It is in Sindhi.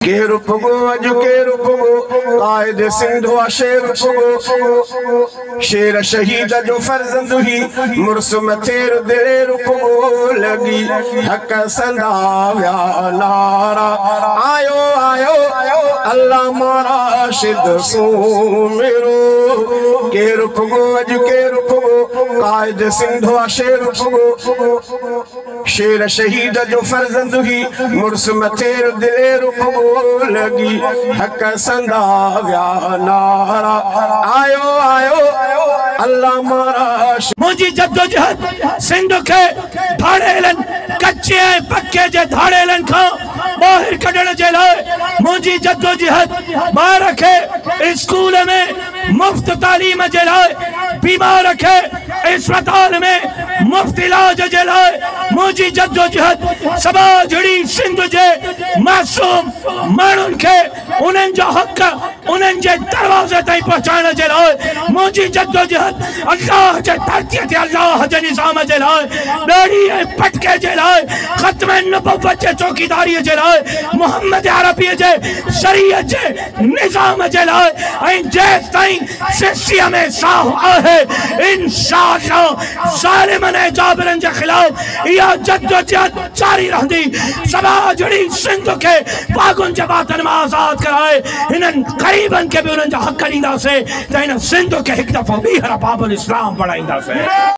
ڪير پڳو اڄ ڪير پڳو، قائد سنڌ آ شير پڳو. شير شهيد جو فرزند هي، مڙس مٿير دلير پڳو. لڳي حق سندا ويا نعرا، آيو آيو علامه راشد سومرو. ڪير پڳو اڄ ڪير پڳو، قائد سنڌ آ شير پڳو. شير شهيد جو فرزند هي، مڙس مٿير دلير پڳو. لڳي حق سندا ويا نعرا، آيو آيو علامه راشد. منهنجي جدوجهد سنڌ کي ڌاڙيلن، ڪچي ۽ پڪي جي ڌاڙيلن کان ٻاهر ڪڍڻ جي لاء، منهنجي جدوجهد ٻار کي اسڪول ۾ مفت تعليم جي لاء، بيمار کي اسپتال ۾ مفت علاج جي لاء، منهنجي جدوجهد سٻاجهڙي سنڌ جي معصوم ماڻهن کي انهن جو حق انهن جي دروازي تائين پهچائڻ جي لاء، منهنجي جدوجهد الله جي ڌرتيء تي الله جي نظام جي لاء، ڏاڙهي ۽ پٽڪي جي لاء، ختم نبوت جي چوڪيداريء جي لاء، محمد عربيء جي شريعت جي نظام جي لاء، ۽ جيستائين سسيء ۾ ساهه آهي، انشاء الله ظالمن ۽ جابرن جي خلاف اها جدوجهد جاري رهندي. سٻاجهڙي سنڌ کي واڳن جي واتن مان آزاد ڪرائي هنن غريبن کي به انهن جا حق ڏينداسين ته هن سنڌ کي هڪ دفعو ٻيهر باب الاسلام بڻائينداسين.